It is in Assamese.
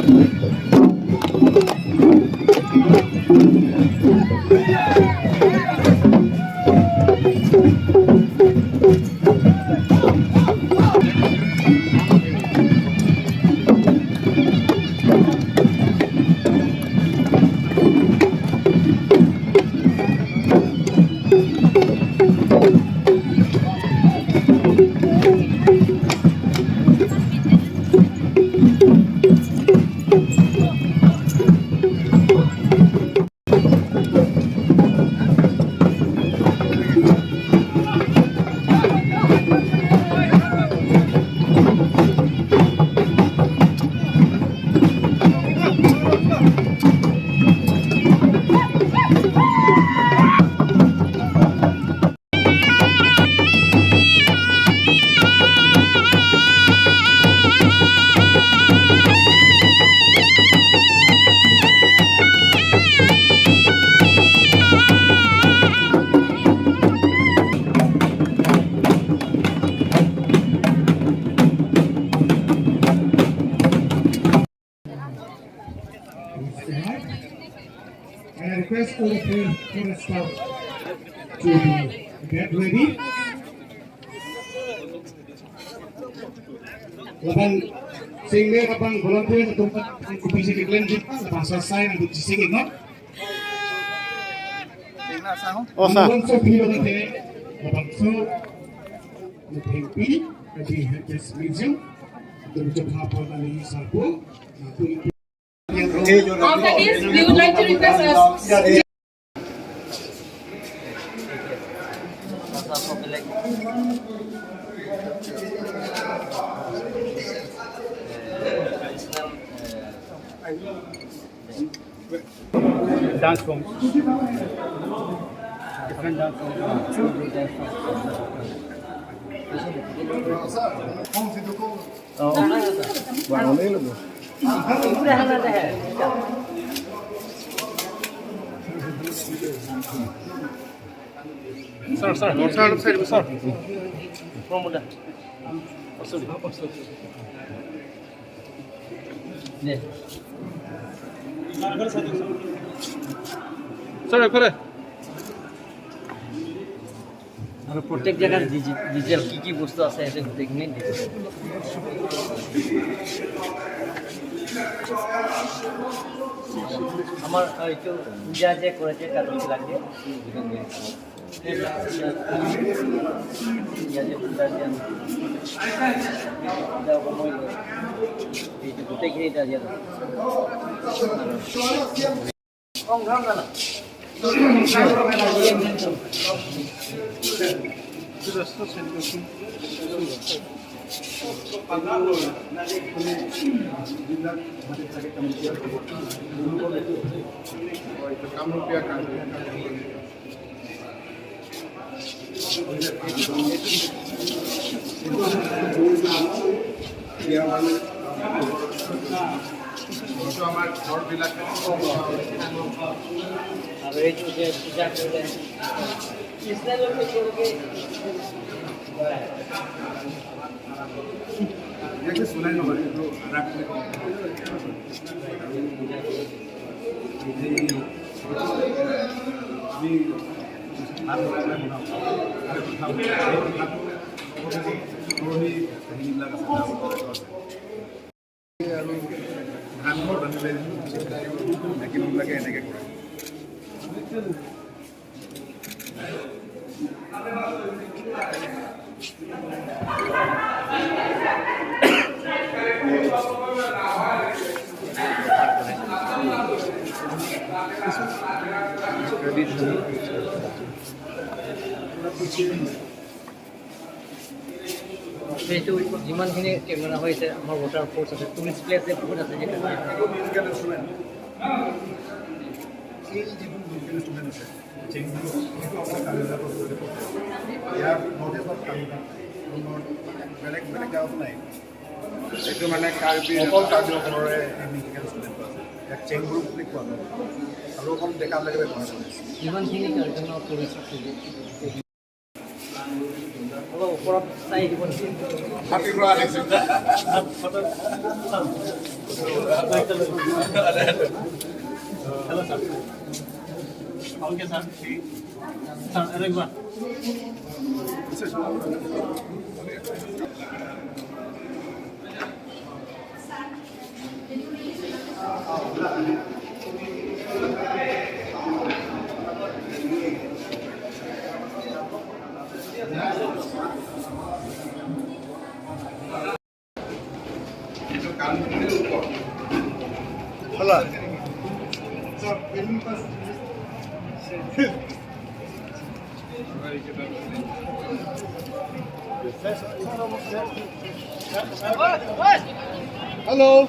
And I request all the forest staff to get ready. Laban sehingga kapan volunteer tempat kupisi kalian kita lepas selesai nanti sisi no. So laban so pi di Heritage Museum untuk mencoba apa sarpo. After this, we would like to request us বেলেগ traditional. Dance forms. Different dance forms. Sir, sir, sir, sir, sir. দে। Sir, এফালে। আৰু প্ৰত্যেক জেগাত ডিটেইল কি কি বস্তু আছে, সেইটো গোটেইখিনি দি দিছে। আমাৰ এইটো পূজা যে কৰে যে কাজবিলাক যে পূজা যে পূজা যে আমি পূজা সময় লয়, এইটো গোটেইখিনি তাত ইয়াত আছে। আৰু না। কামৰূপীয়া কাৰ্বি। এইটো আমাৰ ঘৰবিলাক। আৰু এইটো যে পূজা কৰিলে ইছৰাইলৰ তেওঁলোকে ইয়াকে চোলাই নহয়, এইটো ৰাগ বুলি কয়। আমি ভাত বনাই বনাওঁ আৰু পিঠা, সেই পিঠাটো পুৰণি কাহিনীবিলাক আছে, তাৰ ওপৰতো আছে। আৰু ধানঘৰ বান্ধিলে মাইকী মানুহবিলাকে এনেকৈ কৰে। সেইটো যিমানখিনি কেমেৰা হৈছে, আমাৰ ৱাটাৰ ফ'ৰ্চ আছে, টুৰিষ্ট প্লেচ যে বহুত আছে যে। এইটো মিউজিকেল ইনষ্ট্ৰুমেণ্ট। এই যিটো মিউজিকেল ইনষ্ট্ৰুমেণ্ট আছে চেংগুৰু, সেইটো আপোনাৰ কাৰ্বিবিলাকৰ ভিতৰতে পৰে। ইয়াৰ নৰ্থ ইষ্টত কাৰ্বি নৰ্থ, বেলেগ বেলেগ গাঁৱতো নাই। এইটো মানে কাৰ্বি। অকল কাৰ্বিসকলৰে এই মিউজিকেল ইনষ্ট্ৰুমেণ্টটো আছে। ইয়াক চেংগুৰু বুলি কোৱা হয় আৰু অকল ডেকাবিলাকে ব্যৱহাৰ কৰে। যিমানখিনি কাৰ্বিঙৰ টুৰিষ্ট আছে যে, অলপ ওপৰত চাই আহিব নেকি? Hello sir. Okay sir. Sir আৰেকবাৰ। Hello.